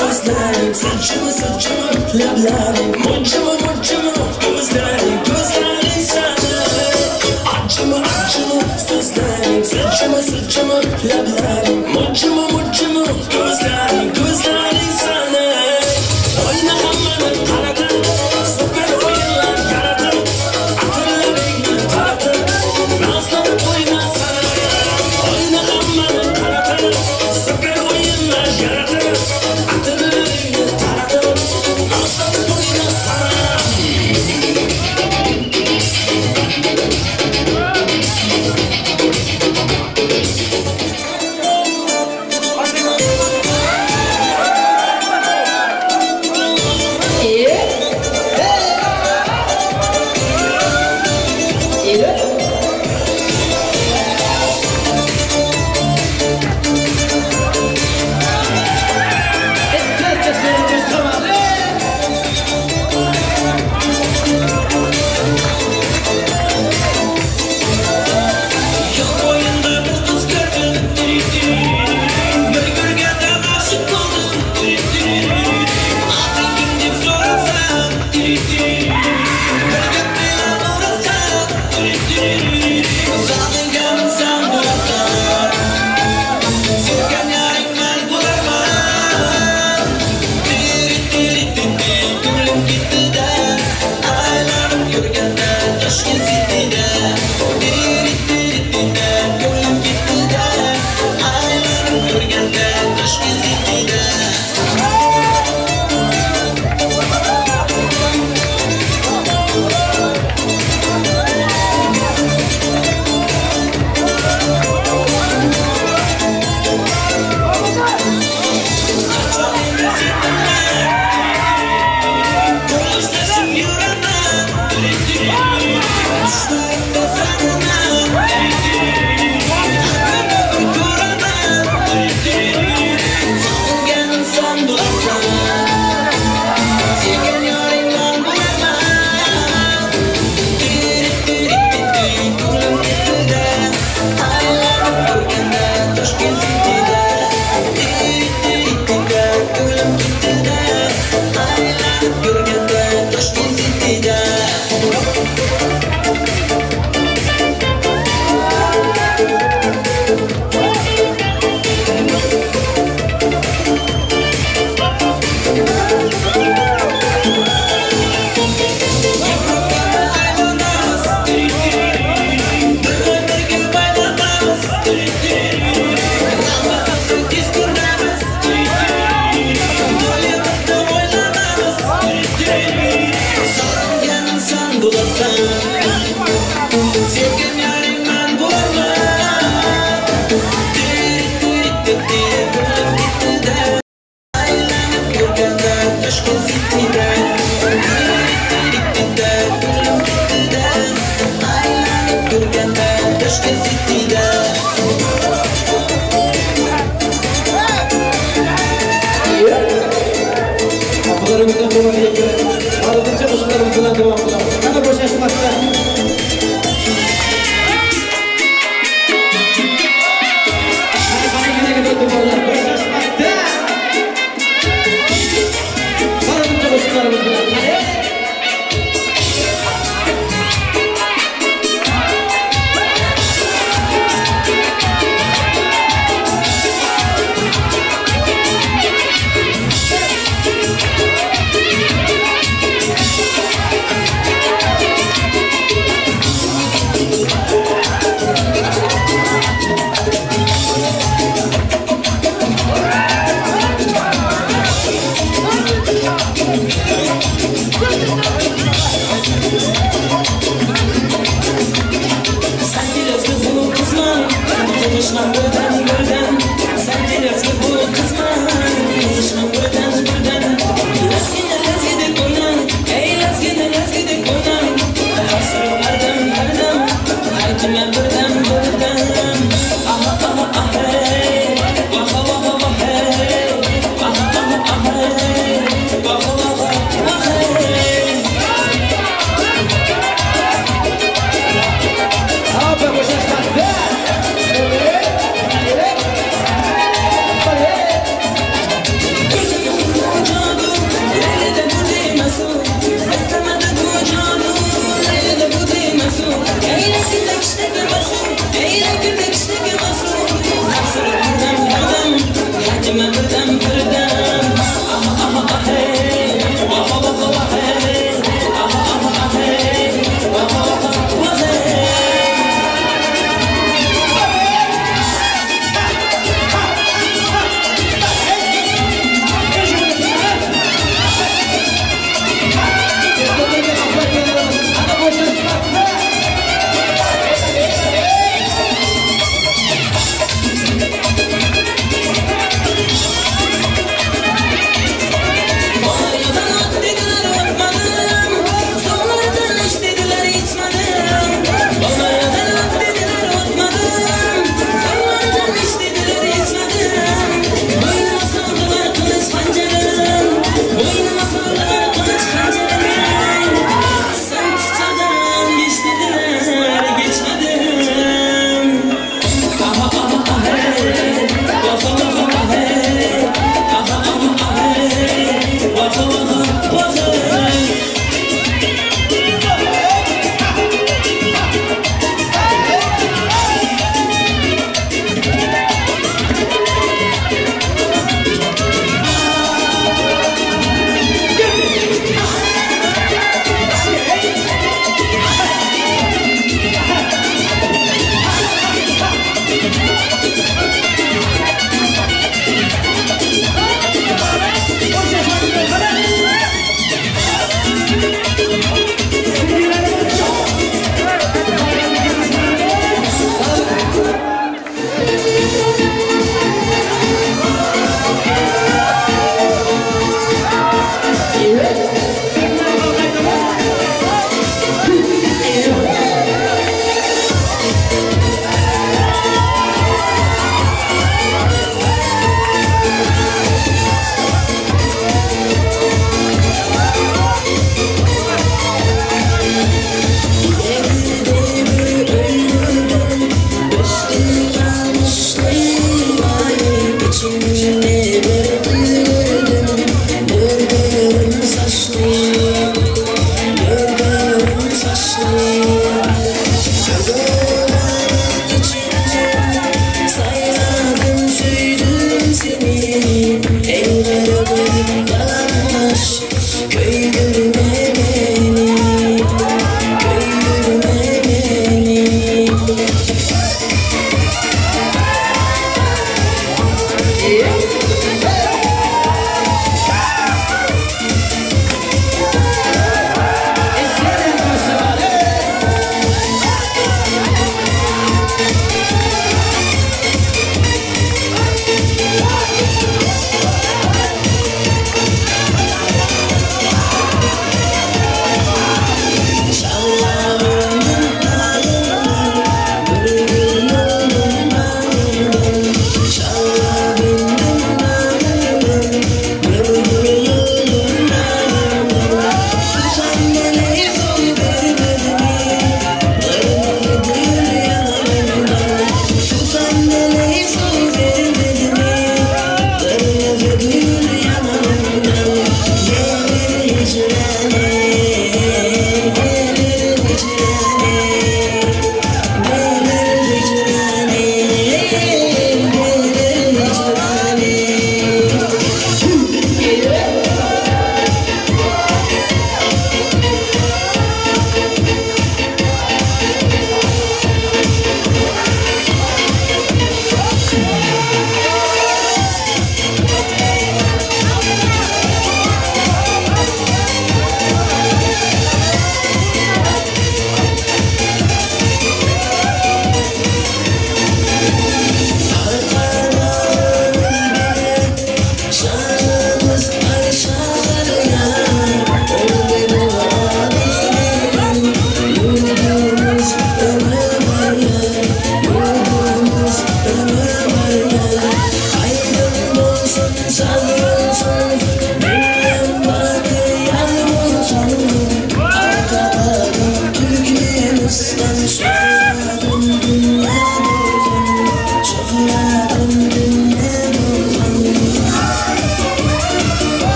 So'zlaring, sirchimi, sirchimi lablaring, munchimi, munchimi ko'zlaring, ko'zlaring sani. Achchimi, achchimi so'zlaring, sirchimi, sirchimi lablaring, munchimi, munchimi ko'zlaring, ko'zlaring sani. O'yna hammani qaratib, super o'yinlar yaratib, atirlaringni taratib, nozlanib o'yna sana. O'yna hammani qaratib, super o'yinlar yaratib, atirlaringni taratib, nozlanib o'yna sana.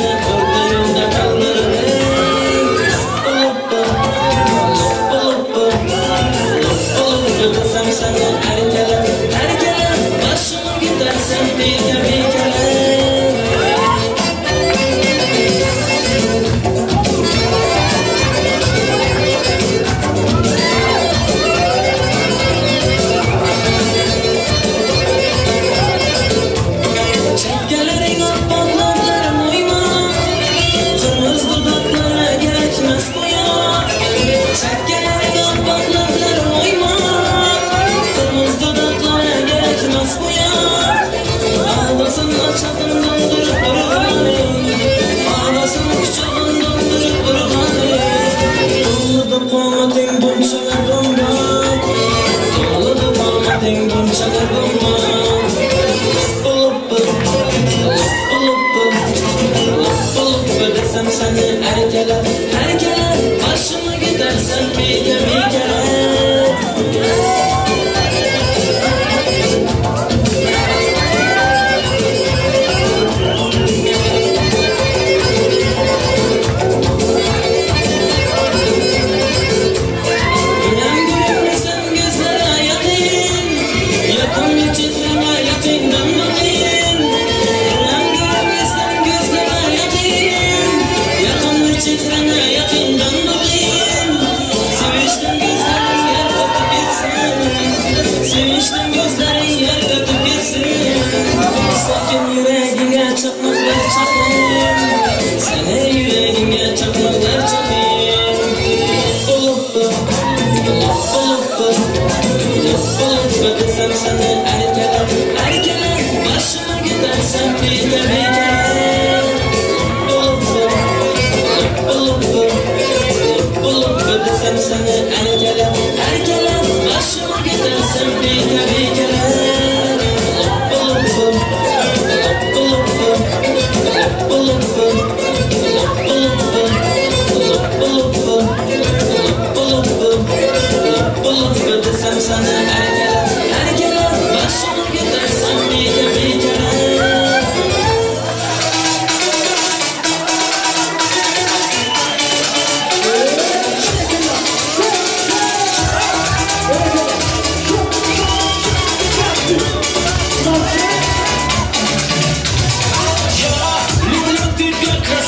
seni o'rta yo'lda qoldirdim. Loppa, loppa, loppa, loppa, loppa desam seni erkalab, erkalab, boshimni ko'tarsam beka bekalab. Chakkalaring oppoq lablarim o'ymoq, qirmizi dudaklara kerakmas bo'yoq. Chakkalaring oppoq lablarim o'ymoq, qirmizi dudaklara kerakmas bo'yoq. Ağlasın açığından durup durğanım, ağlasın kuchog'imdan durib turg'anim. To'lidi qomating bunchalar do'mboq, to'lidi qomating bunchalar do'mboq. Loppa, loppa, loppa, loppa, loppa desam seni erkalab, erkalab, boshimni ko'tarsam beka bekalab. Günem görünmesen gözlere yakın, yakın chehrama yaqindan bakayım. Günem görünmesen gözlere yakın, yakın chehrama yaqindan bakayım. Sevishdan gözlerin yer katib ketsin, sevishdan gözlerin yer katib ketsin. Sakin yuragingga chaqmoqlar chaqin, seni yuragingga chaqmoqlar chaqin. Loppa, loppa, loppa, loppa, loppa desam seni erkalab, erkalab, boshimni ko'tarsam beka bekalab. Loppa, loppa, loppa, loppa, loppa desam seni erkalab, erkalab, boshimni ko'tarsam beka bekalab. Loppa, loppa, loppa, loppa, loppa, loppa, loppa, loppa, loppa, loppa, loppa, loppa, loppa, loppa desam seni erkalab, erkalab, boshimni ko'tarsam beka bekalab. Я люблю тебя, красавица.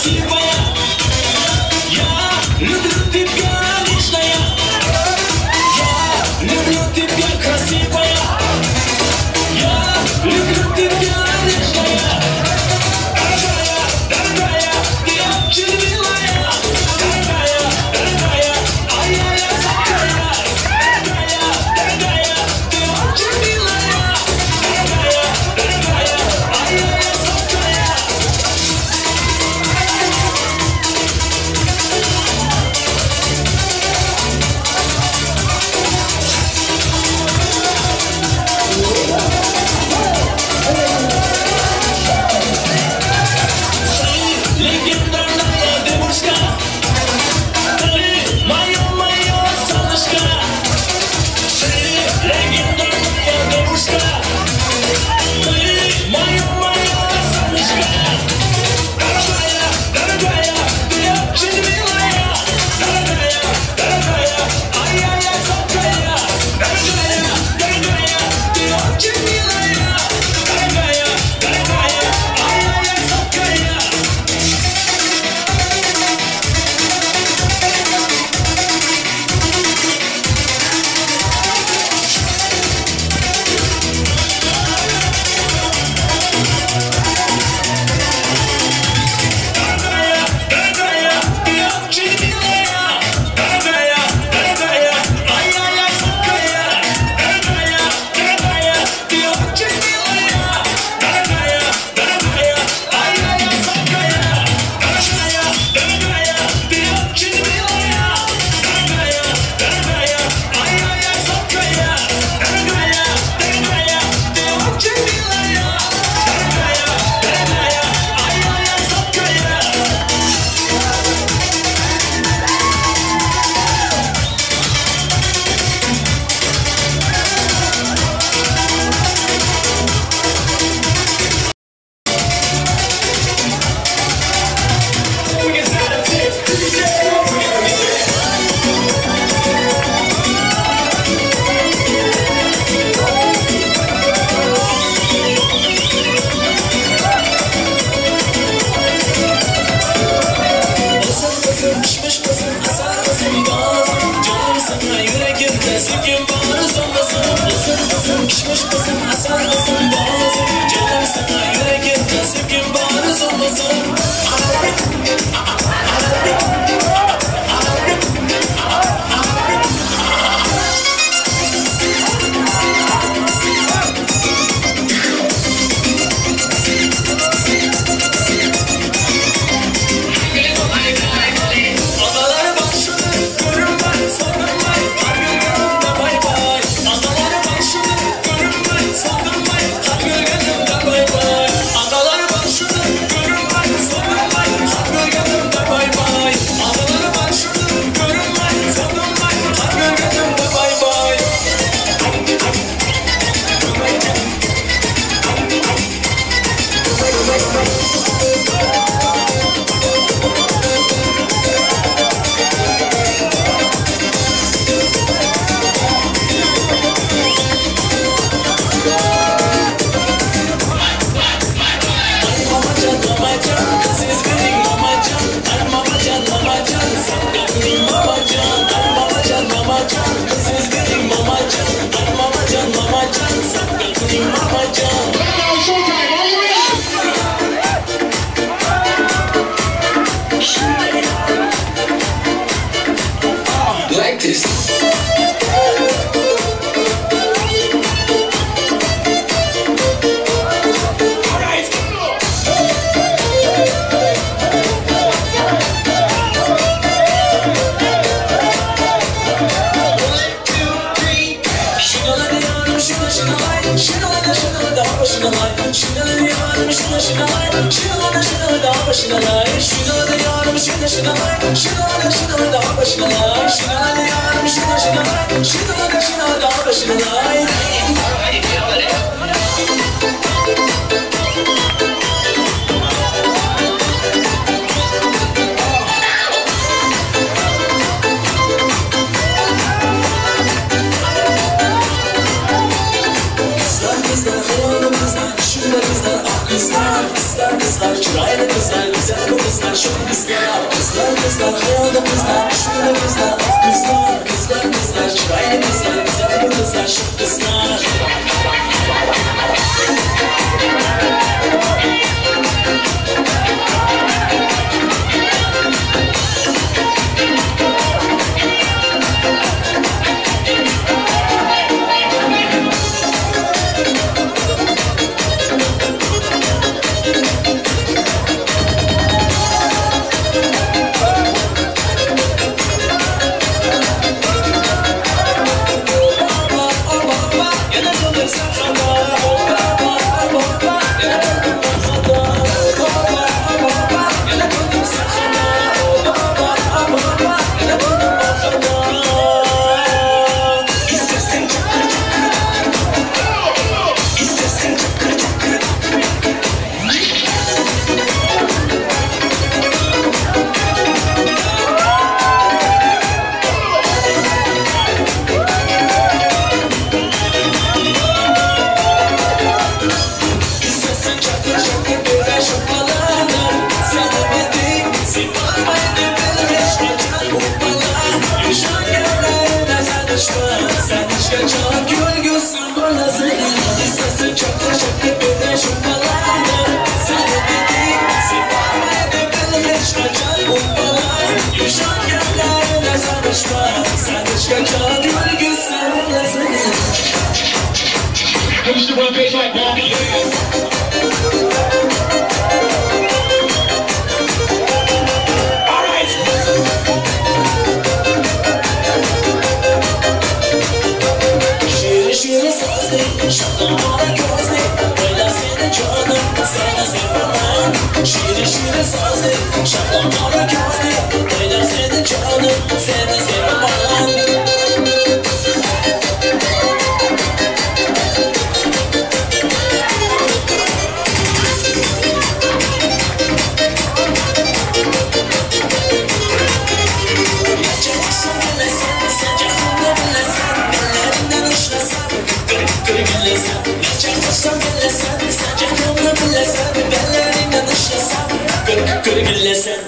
Көргүлесен.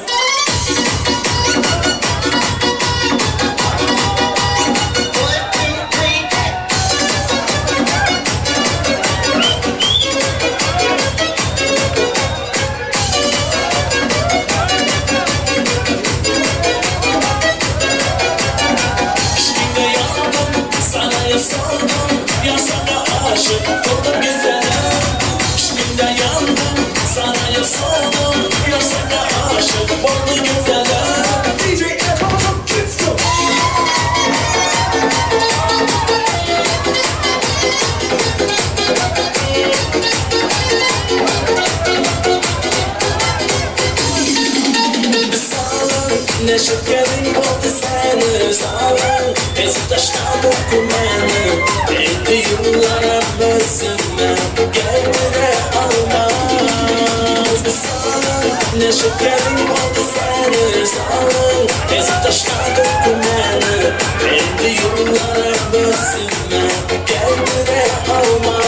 Oldum güzelim, şimdi yandım, sana yosuldum, ya sana aşık oldum güzelim. DJ F, let's go. Ne şekerin oldu seni, sağın, ezip taşladı kumeni. Endi yıllara özüme gelmene almaz. Sağın, ne şekerin oldu seni, sağın, ezip taşladı kumeni. Endi yıllara özüme gelmene almaz.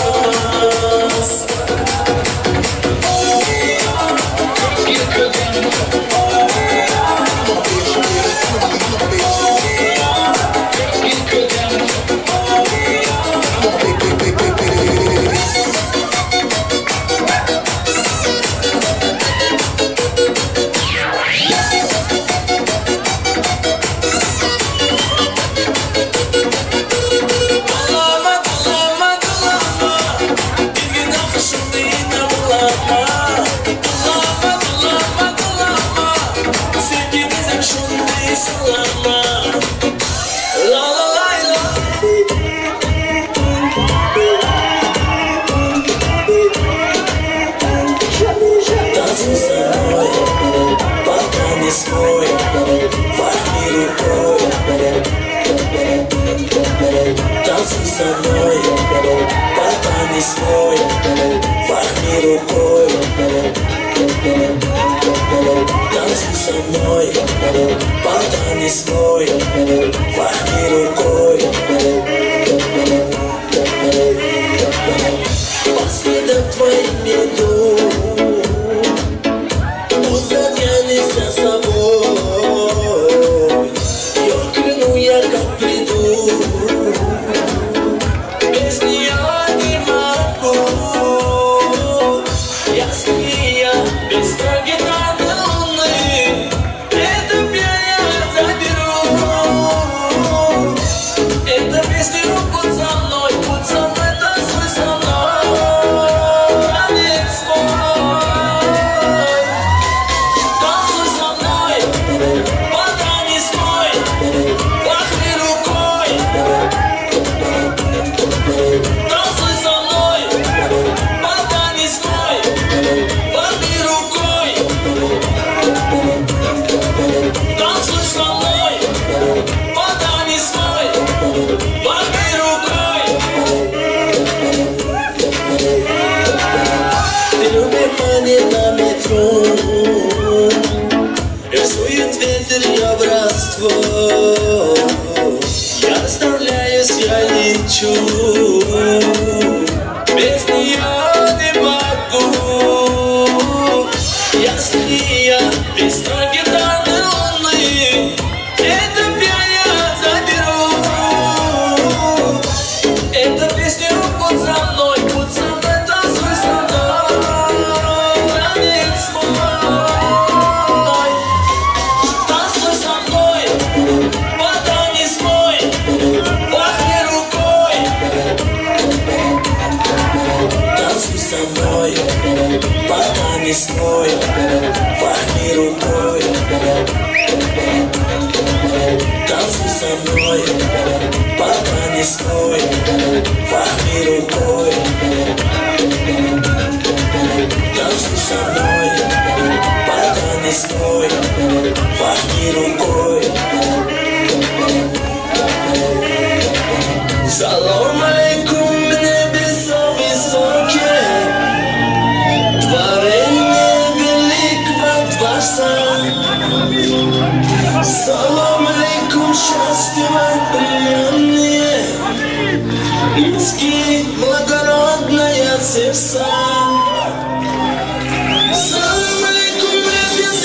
Танцуй со мной, пока не свой, махни рукой. Танцуй со мной, пока не свой, махни рукой. По следам твоим иду, узаднялись за собой. Я кляну, я как приду. Без нее не могу. Если я без гитары луны, эту я заберу. Эта песня будь со мной, танцуй со мной. Танец мой. Танцуй со мной, пока не свой, махни рукой. Танцуй со мной, пока не свой, махни рукой. Танцуй со мной, пока не свой, махни рукой. Ты любимая на метро, рисует ветер я братство. Я расставляюсь, я лечу, без нее не могу. Если я без гитары луны, эту я заберу. Эта песня будь со мной, танцуй со мной. Танец мой. Танцуй со мной, пока не свой, махни рукой. Танцуй со мной, пока не свой, махни рукой. Танцуй со мной, пока не свой, махни рукой. Танцуй со мной, пока не свой, махни рукой. Салам алейкум, небеса высокие, творение великого Творца. Салам алейкум, счастье бриллиантные, людские благородные сердца. Салам алейкум, небеса.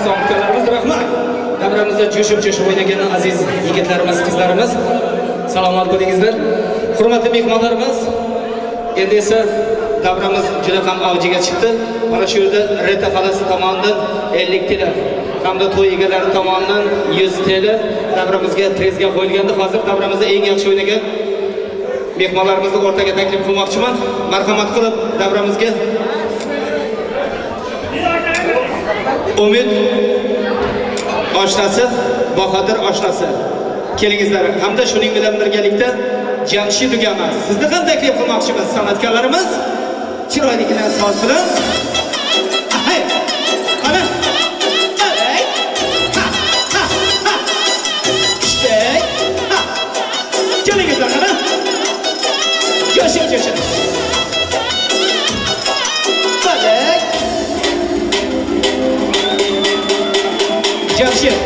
Rassom ukalarimiz, rahmat. Davramizda jo'shib-jo'shib o'ynagan aziz yigitlarimiz, qizlarimiz, salomat bo'lingizlar. Hurmatli mehmonlarimiz, endi esa davramiz juda ham avjiga chiqdi. Mana shu yerda Reta xolasi tomonidan 50 TL hamda to'y egalari tomonidan 100 TL davramizga prizga qo'yilgandi. Hozir davramizda eng yaxshi o'ynagan mehmonlarimizni o'rtaga taklif qilmoqchiman. Marhamat qilib davramizga Umid oshnasi, Bahodir oshnasi kelingizlar. Hamda shuning bilan birgalikda Jamshid ukamiz, sizni ham taklif qilmoqchimiz. San'atkorlarimiz chiroyligina soz bilan. Qani. Ha, ha, ha. Ha. Kelingizlar, qani. Jo'shib, jo'shib. Balik. Jamshid.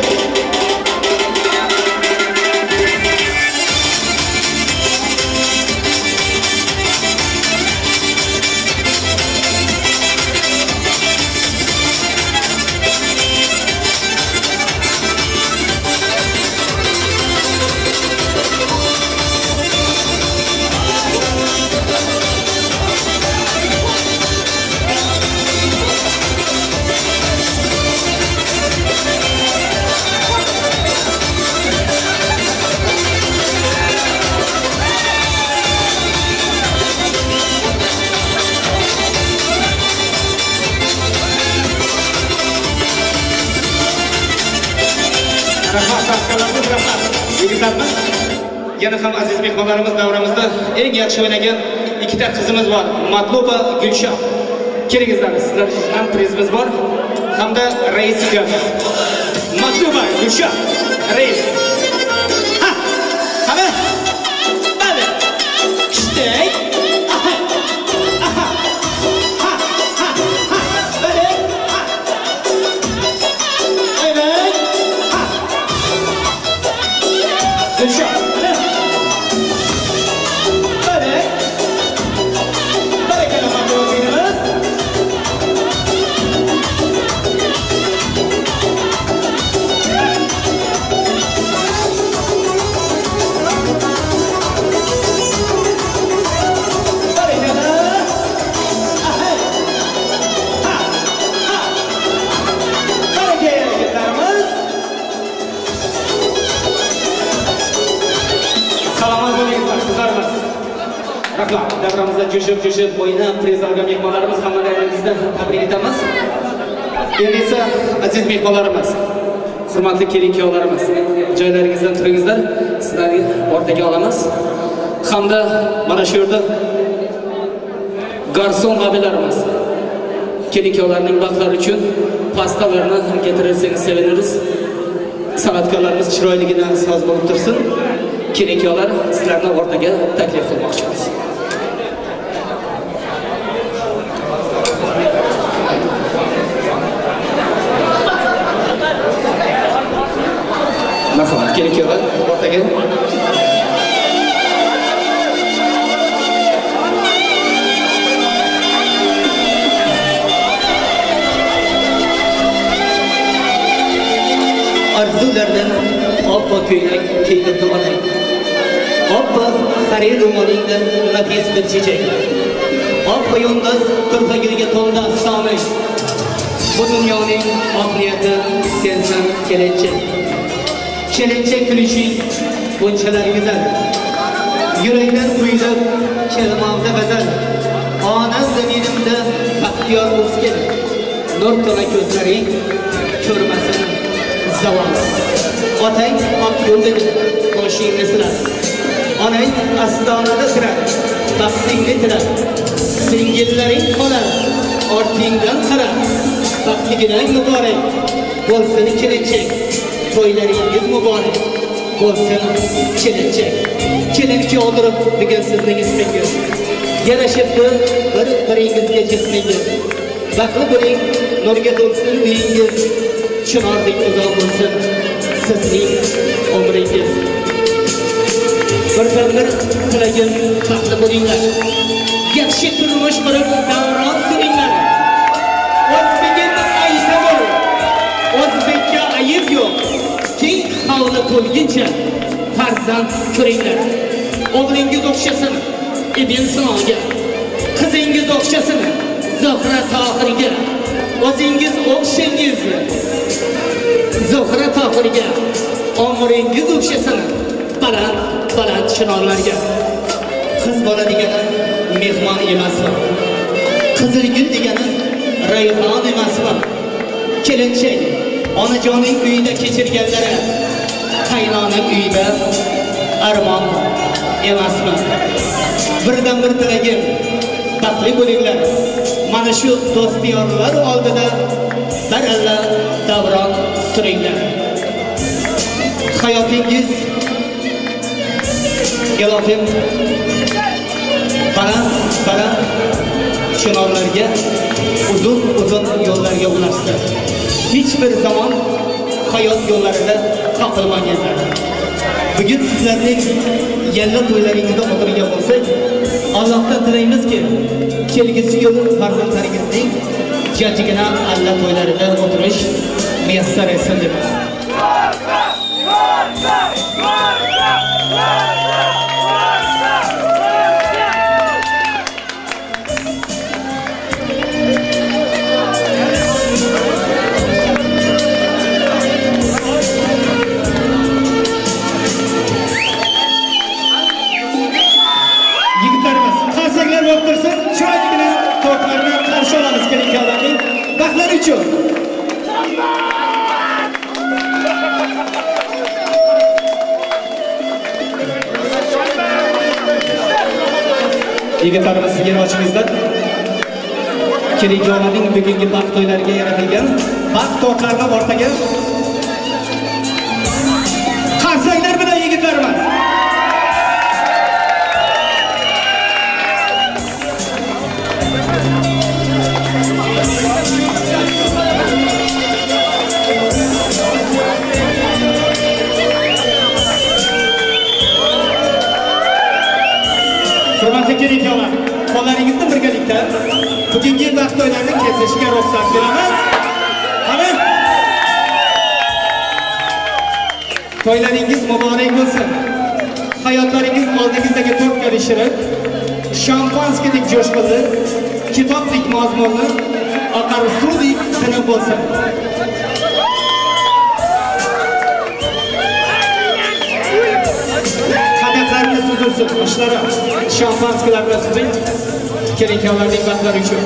Yigitlarimiz, yana ham aziz mehmonlarimiz, davramizda eng yaxshi o'ynagan ikkita qizimiz bor. Matluba, Gulshoh. Kelingizlar, sizlar uchun ham prizimiz bor. Hamda rais ukamiz. Matluba, Gulshoh, rais. Ha! Qani? Bali. Ishtak. Aha. Aha. Ha, ha, ha. Bali. Ha. Evet. Ha. Gulshoh. Bali. Barakalla Matluba. Rahmat. Davramizda jo'shib-jo'shib o'ynab priz olgan mehmonlarimiz, hammalaringizni tabrik etamiz. Endi esa aziz mehmonlarimiz, hurmatli kelin-kuyovlarimiz, joylaringizdan turingizlar, sizlarni o'rtaga olamiz. Hamda mana shu yerda garson abilarimiz kelin-kuyovlarning baxtlari uchun pastalarni keltirsangiz seviniriz. San'atkorlarimiz chiroyligina soz bo'lib tursin. Kelin-kuyovlar, sizlarni o'rtaga taklif qilmoqchimiz. Marhamat, kelin-kuyovlar o'rtaga. Orzulardan oppoq ko'ylak kiydirdi onang. Oppoq harir ro'molingda nafis bir chechak. Oppoq yulduz turfagilga to'ldi afsona. Bu dunyoning oq niyati sensan kelinchak. Kelinchak kulishing bunchalar go'zal. Yuraklar quyilib kelmoqda g'azal. Ona zaminimda baxtiyor o'sgin. Nur to'la ko'zlaring ko'rmasin zavol. Otang oq yo'lda boshingni silar. Onang astonada tirar, baxtingni tilar. Singillaring qolar, ortingdan qarar. Baxtiginang muborak bo'lsin kelinchak. To'ylaringiz muborak bo'lsin kelinchak. Kelinchak oldirib bugun sizning ismingiz. Yarashibdi bir-biringizga jismingiz. Baxtli bo'ling, nurga to'lsin uyingiz. Chinordek uzoq bo'lsin sizning umringiz. Birdan-bir tilagim baxtli bo'linglar. Yaxshi turmush qurib davron suringlar. O'zbegim Aytagul, to'lguncha farzand ko'ringlar. O'g'lingiz o'xshasin Ibn Sinoga, qizingiz o'xshasin Zuhra Tohirga, o'zingiz o'xshangiz Zuhra Tohirga, umringiz o'xshasin baland baland chinorlarga. Qiz bola degani mehmon emasmi? Qizilgul degani rayhon emasmi? Kelinchak onajoning uyida kechirganlari qaynona uyida armon emasmi? Birdan bir tilagim, baxtli bo'linglar. Mana shu do'st-yorlar oldida baralla davron suringlar. Hayotingiz ilohim baland baland chinorlarga, uzun uzun yo'llarga ulashsin. Hech bir zamon hayot yo'llarida qoqilmaganlar. Bugun sizlarning yalla to'ylaringizda o'tirgan bo'lsak, Allohdan tilaymizki, kelgusi yil farzandlaringizning jajjigina alla to'ylarida o'tirish muyassar etsin deb. Chiroyligina tortlarni qarshi olamiz kelin-kuyovlarning baxtlari uchun. Yigitlarimiz yer ochingizlar. Kelin-kuyovlarning bugungi baxt to'ylariga yaratilgan baxt tortlarini o'rtaga qarsaklar bilan yigitlarimiz. Hurmatli kelin-kuyovlar, qo'llaringizni birgalikda bugungi baxt to'ylarini kesishga ruxsat beramiz. Qani? To'ylaringiz muborak bo'lsin. Hayotlaringiz oldingizdagi to'rt kabi shirin, shampanskidek jo'shqinli, kitobdek mazmunli, oqar suvdek tiniq bo'lsin. Qadahlarni suzilsin, oshlari, shampanskilarni suzing. Kelin-kuyovlarning baxtlari uchun.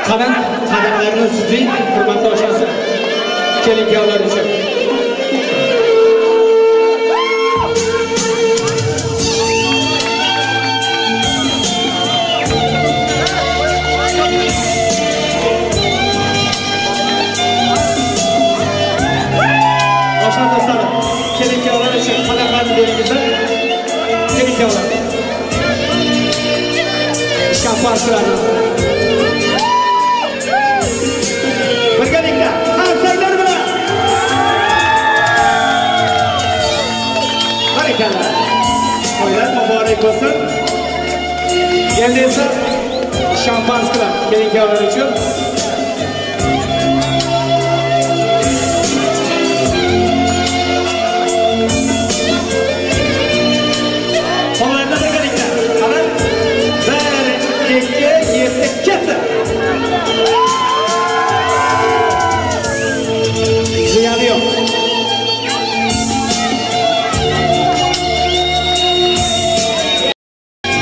Qadamlarni suzing, hurmatli oshnasi, kelin-kuyovlar uchun. Oshna do'stlarim, kelin-kuyovlar uchun qadamlarni beringizlar. Kelin-kuyovlar. Shampanskilarni. Birgalikda qarsaklar bilan. Barakalla. To'ylar muborak bo'lsin. Endi esa shampanskilar kelin-kuyovlar uchun. Qo'llarni birgalikda. Qani? 1 2 7 ketdi. Ziyoni yo'q.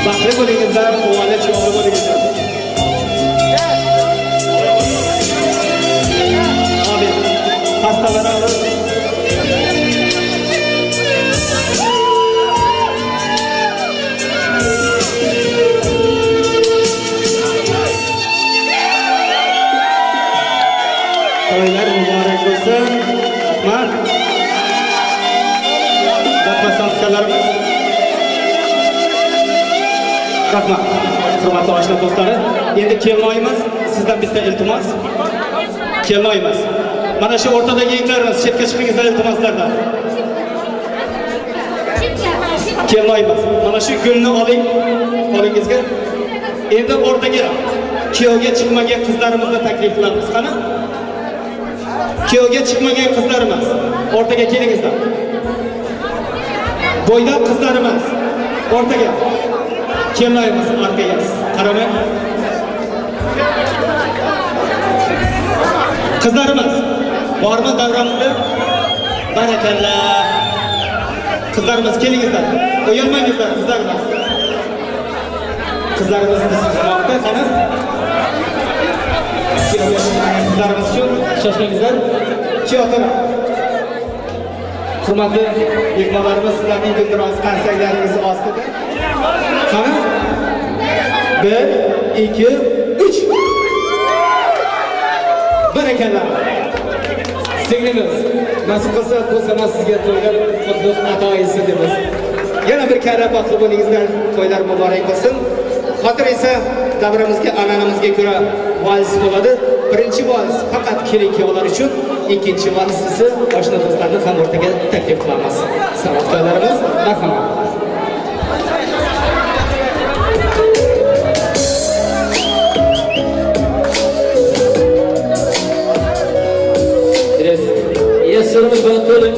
Baxtli bo'lingizlar, quvonli, chiroyli bo'lingizlar. Rahmat. Hurmatli oshna do'stlari, endi kelinoyimiz, sizdan bitta iltimos. Kelinoyimiz. Mana shu o'rtadagi yigitlarimiz chetga chiqingizlar iltimoslardan. Kelinoyimiz, mana shu gulni oling qo'lingizga. Endi o'rtaga kuyovga chiqmagan qizlarimizni taklif qilamiz. Qani? Kuyovga chiqmagan qizlarimiz o'rtaga kelingizlar. Bo'ydoq qizlarimiz o'rtaga. Kelinoyimiz orqaga qaramang. Qizlarimiz bormi davramizda? Barakalla. Qizlarimiz kelingizlar. Uyalmangizlar qizlarimiz. Qizlarimiz chiqmoqda, qani? Qizlarimiz uchun shoshmangizlar. Kuyovlar. Hurmatli mehmonlarimiz, sizlarning guldiroz qarsaklaringiz ostida. Qani? 1 2 3. Barakalla. Singlimiz, nasib qilsa bu sana sizga to'ylar qutlug' ato etsin deymiz. Yana bir karra baxtli bo'lingizlar, to'ylar muborak bo'lsin. Hozir esa davramizga an'anamizga ko'ra vals bo'ladi. Birinchi vals faqat kelin-kuyovlar uchun, ikkinchi vals esa oshna do'stlarni ham o'rtaga taklif qilamiz. San'atkorlarimiz, marhamat. Yasirimiz bilan to'ling.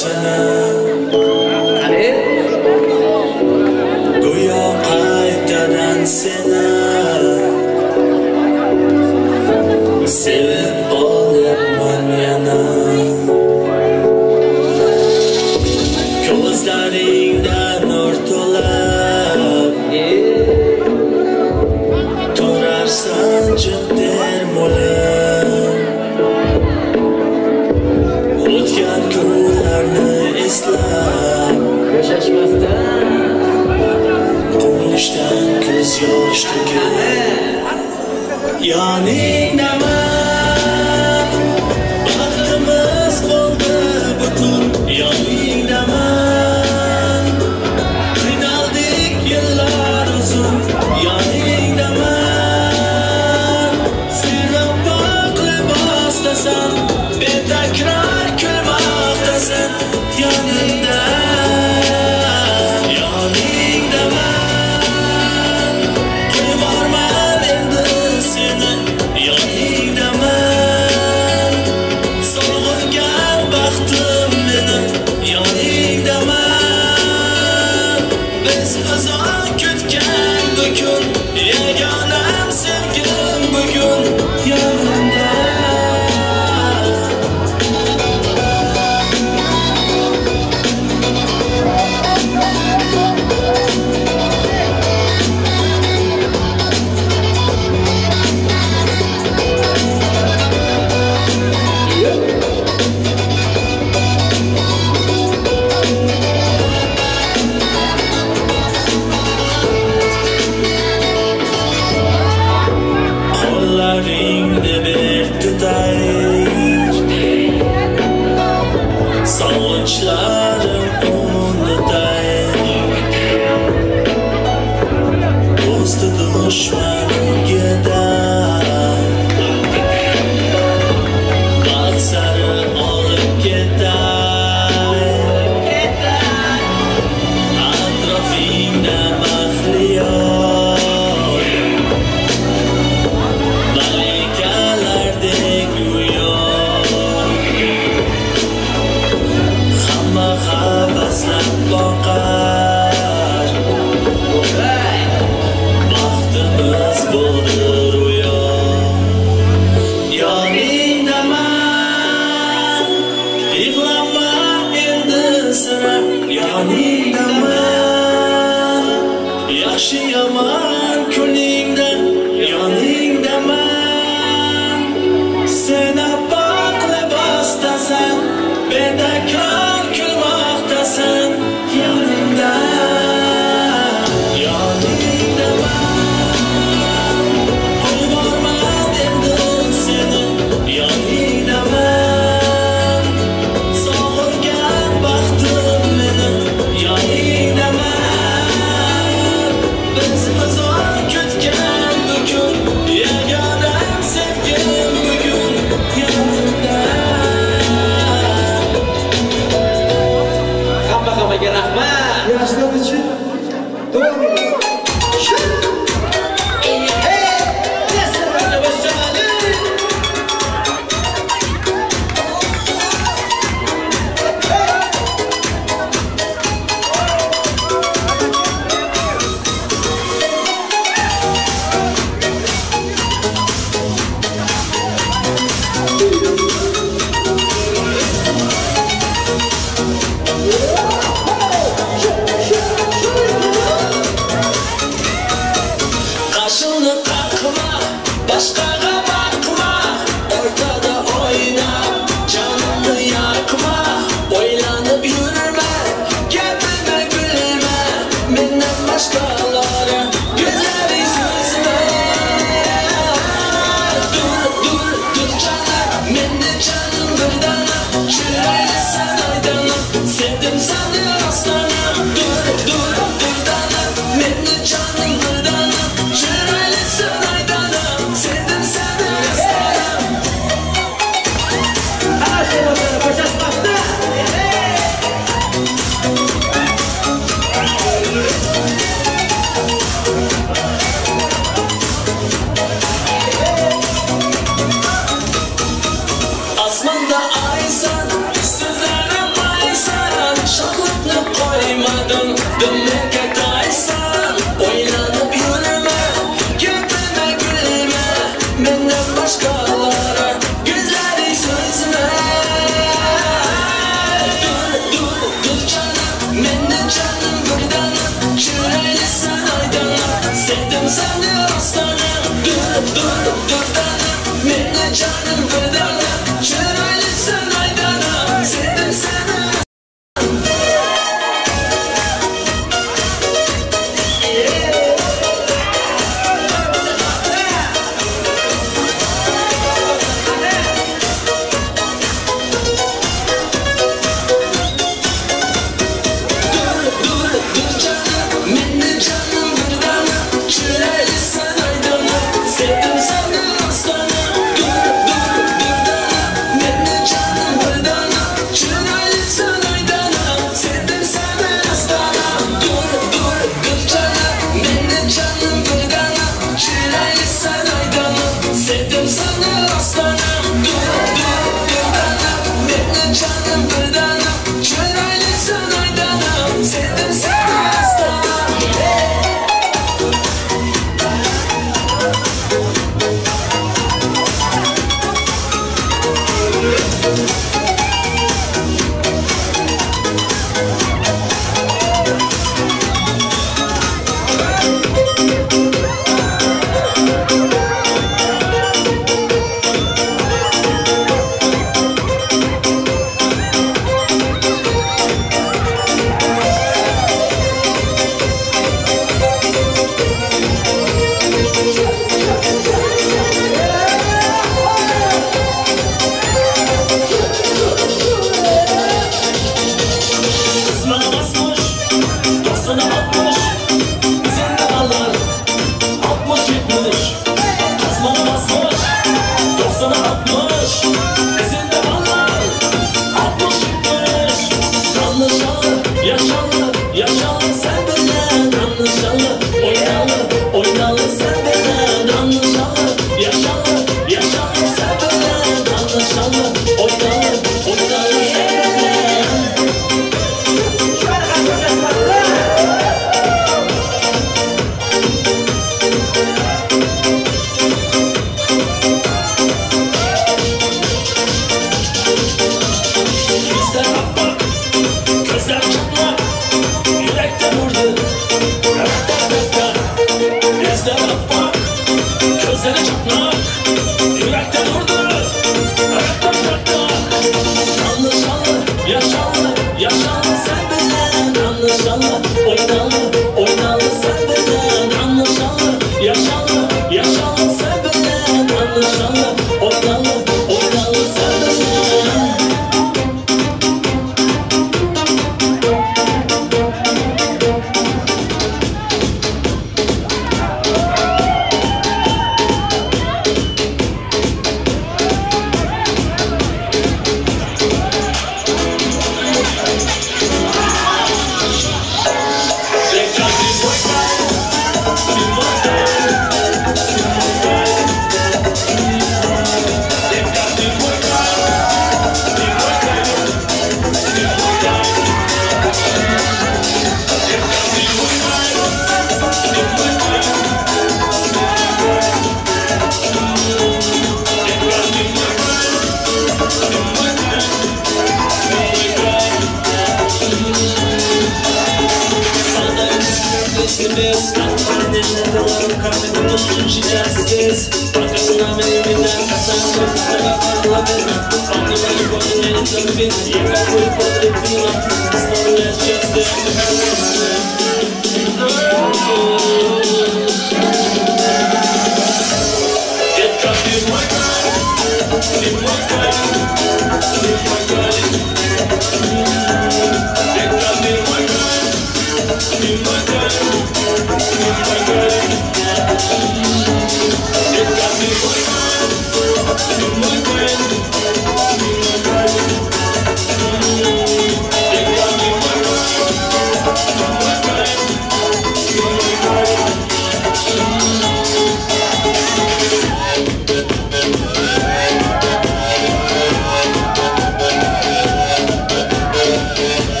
seni. Go'yo qaytadan seni sevib olyapman yana. Ko'zlaringda nur to'lab turarsan jim termulib. O'tgan kunlarni eslab Yashashmasdan quvonchdan ko'z yosh to'kib yoningdaman, baxtimiz bo'ldi butun. Yoningdaman, qiynaldik yillar uzun. Yoningdaman, sen oppoq libosdasan, betakror kulmoqdasan. Yoningda, yoningdaman, qo'yvorman endi seni. Yoningdaman, sog'ingan baxtim meni. Yoningdaman, biz uzoq kutgan bu kun, yagonam sevgim bugun. Yonimda. Qo'llaringni ber tutay, sog'inchlarim unutay. Do'sti dushmaniga baxt sari olib ketay. Atrofingda mahliyo, malikalardek go'yo. Hamma havaslab boqar, baxtimiz bo'ldi ro'yo. Yoningdaman, yig'lama endi sira. Yoningdaman, yaxshi yomon kuningda. Yoningdaman, sen oppoq libosdasan, betakror kulmoqdasan. Yoningda, yoningdaman, qo'yvorman endi seni. Yoningdaman, sog'ingan baxtim meni. Yoningdaman, biz uzoq kutgan bu kun, yagonam sevgim bugun. Yonimda. Hamma hammaga rahmat. Yoshlar uchun to'g'ri.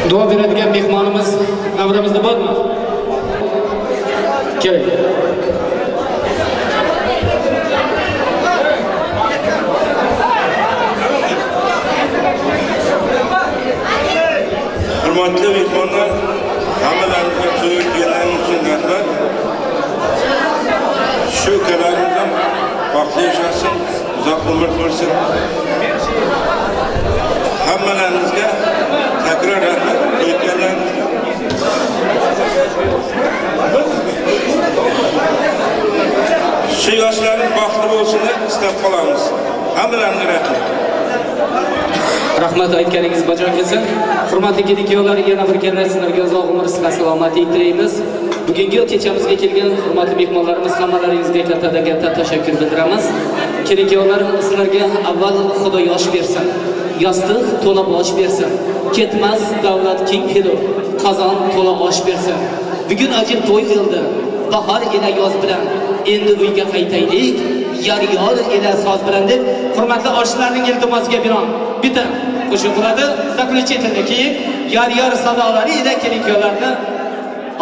Duo beradigan mehmonimiz davramizda bormi? Keling. Hurmatli mehmonlar, hammalaringizga to'yga kelganingiz uchun rahmat. Shu ukalarimiz ham baxtli yashasin, uzoq umr ko'rsin. Hammalaringizga takror rahmat aytganlaringizga. Shu yoshlarimiz baxtli bo'lsin deb istab qolamiz. Hammalaringizga rahmat. Rahmat aytganingiz bajo kelsin. Hurmatli kelin-kuyovlar, yana bir karra sizlarga uzoq umr, sihat, salomatlik tilaymiz. Bugungi kechamizga kelgan hurmatli mehmonlarimiz, hammalaringizga katta-katta tashakkur bildiramiz. Kelin-kuyovlar, sizlarga avval Xudo yosh bersin. Yostiq to'la bosh bersin. Ketmas davlat keng kelur, qozon to'la osh bersin. Bugun ajib to'y bo'ldi. Bahor ila yoz bilan endi uyga qaytaylik, yor-yor ila soz bilan deb hurmatli oshlarning iltimosiga binoan bitta qo'shiq bo'ladi. Заключительный keyin yor-yor sadolari ila kelin-kuyovlarni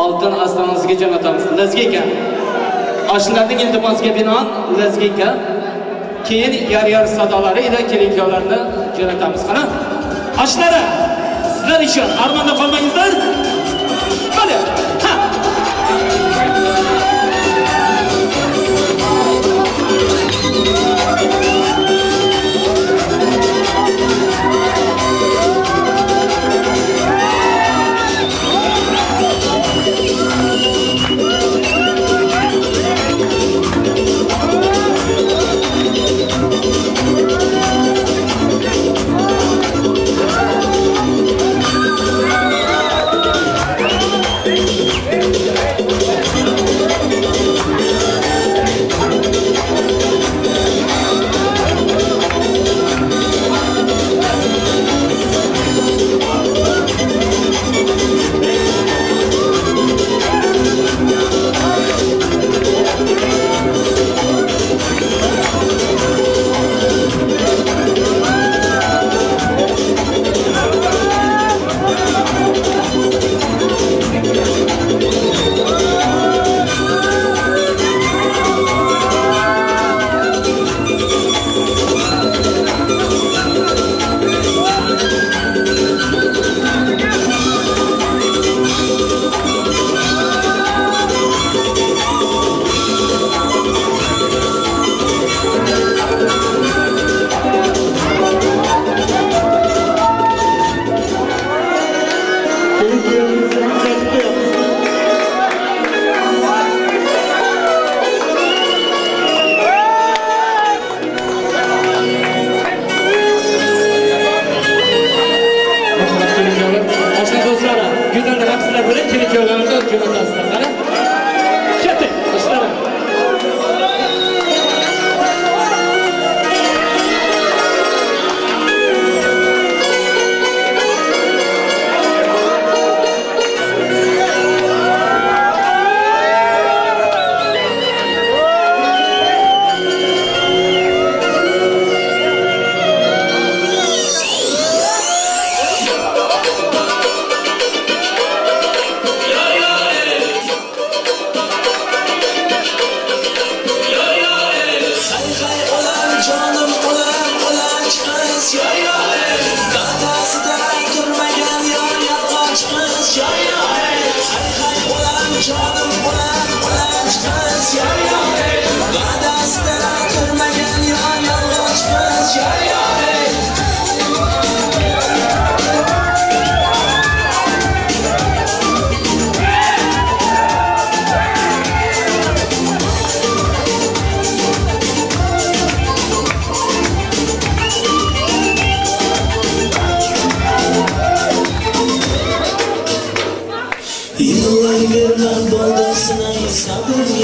oltin ostonasiga jo'natamiz. Lezginka. Oshlarning iltimosiga binoan lezginka. Keyin yor-yor sadolari ila kelin-kuyovlarni jo'natamiz. Qani? Oshlari, sizlar uchun armonda qolmangizlar. Qani? Ha.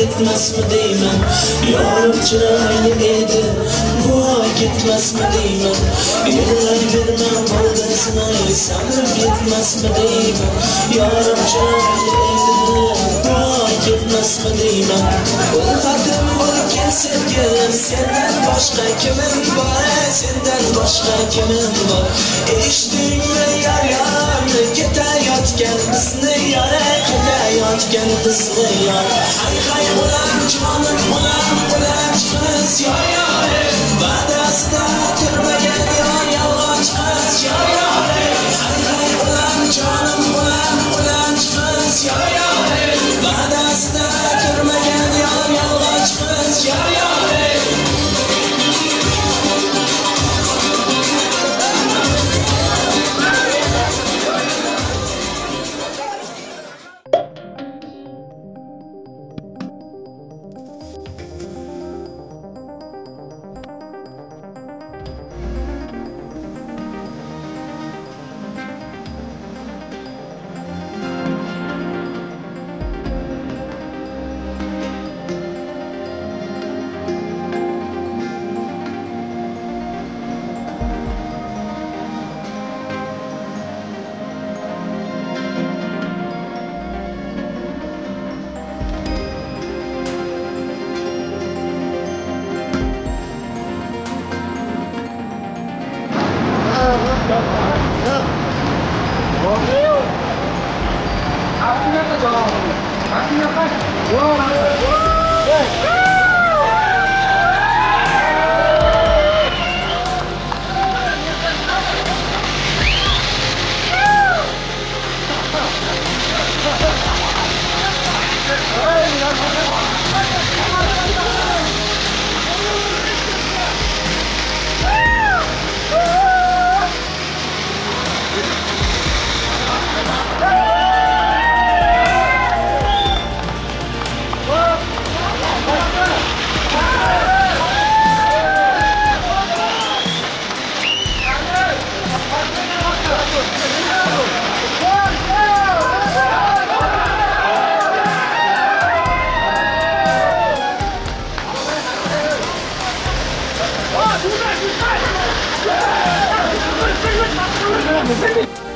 Yetmasmi deyman, yorim chiroyli edi, bu oy ketmasmi deyman, yillar berma bo'ldi sinay, sabrim yetmasmi deyman, yorim chiroyli edi, bu oy ketmasmi deyman, ulfatim bo'lib Sevgilim sendan boshqa kimim bor, sendan boshqa kimim bor. Eshitdingmi yor yor, ketayotgan bizni yora, ketayotgan bizni yor. Hay hay ulan jonim ulan, ulan qiz yor yor. Va'dasida turmagan yor, yolg'on qiz yor yor. Hay hay ulan jonim ulan, ulan qiz yor yor. Va'dasida turmagan yor, yolg'on qiz yor yor. 1, 2, 3!